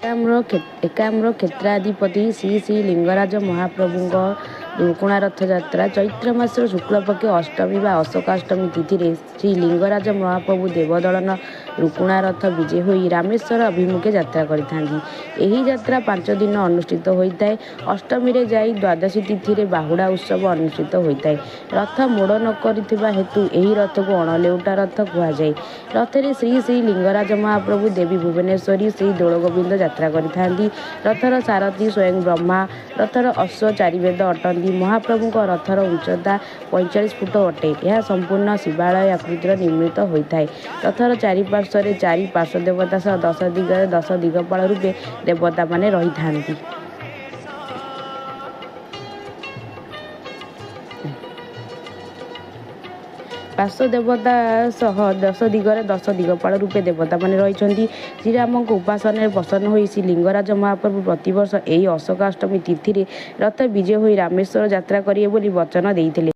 ଏକାମ୍ର କ୍ଷେତ୍ରାଧିପତି ଶ୍ରୀ ଶ୍ରୀ ଲିଙ୍ଗରାଜ ମହାପ୍ରଭୁଙ୍କ ରୁକୁଣା ରଥଯାତ୍ରା। ଚୈତ୍ର ମାସର ଶୁକ୍ଳପକ୍ଷ ଅଷ୍ଟମୀ ବା ଅଶୋକାଷ୍ଟମୀ ତିଥିରେ ଶ୍ରୀ ଲିଙ୍ଗରାଜ ମହାପ୍ରଭୁ ଦେବଦଳନ ରୁକୁଣା ରଥ ବିଜେ ହୋଇ ରାମେଶ୍ୱର ଅଭିମୁଖେ ଯାତ୍ରା କରିଥାନ୍ତି। ଏହି ଯାତ୍ରା 5 ଦିନ ଅନୁଷ୍ଠିତ ହୋଇଥାଏ। ଅଷ୍ଟମୀରେ ଯାଇ ଦ୍ୱାଦଶୀ ତିଥିରେ ବାହୁଡ଼ା ଉତ୍ସବ ଅନୁଷ୍ଠିତ ହୋଇଥାଏ। ରଥ ମୋଡ଼ ନ କରିଥିବା ହେତୁ ଏହି ରଥକୁ ଅଣଲେଉଟା ରଥ କୁହାଯାଏ। ରଥରେ ଶ୍ରୀ ଶ୍ରୀ ଲିଙ୍ଗରାଜ ମହାପ୍ରଭୁ, ଦେବୀ ଭୁବନେଶ୍ୱରୀ, ଶ୍ରୀ ଦୋଳଗୋବିନ୍ଦ ଯାତ୍ରା କରିଥାନ୍ତି। ରଥର ସାରଥୀ ସ୍ୱୟଂ ବ୍ରହ୍ମା। ରଥର ଅଶ୍ୱ ଚାରିବେଦ ଅଟନ୍ତି। ମହାପ୍ରଭୁଙ୍କ ରଥର ଉଚ୍ଚତା 45 ଫୁଟ ଅଟେ। ଏହା ସମ୍ପୂର୍ଣ୍ଣ ଶିବାଳୟ ଆକୃତିର ନିର୍ମିତ ହୋଇଥାଏ। ରଥର ଚାରିପାର୍ଶ୍ୱରେ ଚାରି ପାର୍ଶ୍ୱ ଦେବତା ସହ ଦଶ ଦିଗରେ ଦଶ ଦିଗପାଳ ରୂପେ ଦେବତାମାନେ ରହିଥାନ୍ତି। ପାର୍ଶ୍ୱ ଦେବତା ସହ ଦଶ ଦିଗରେ ଦଶ ଦିଗପାଳ ରୂପେ ଦେବତାମାନେ ରହିଛନ୍ତି। ଶ୍ରୀରାମଙ୍କ ଉପାସନାରେ ପ୍ରସନ୍ନ ହୋଇ ଶ୍ରୀ ଲିଙ୍ଗରାଜ ମହାପ୍ରଭୁ ପ୍ରତିବର୍ଷ ଏହି ଅଶୋକାଷ୍ଟମୀ ତିଥିରେ ରଥ ବିଜେ ହୋଇ ରାମେଶ୍ୱର ଯାତ୍ରା କରିବେ ବୋଲି ବଚନ ଦେଇଥିଲେ।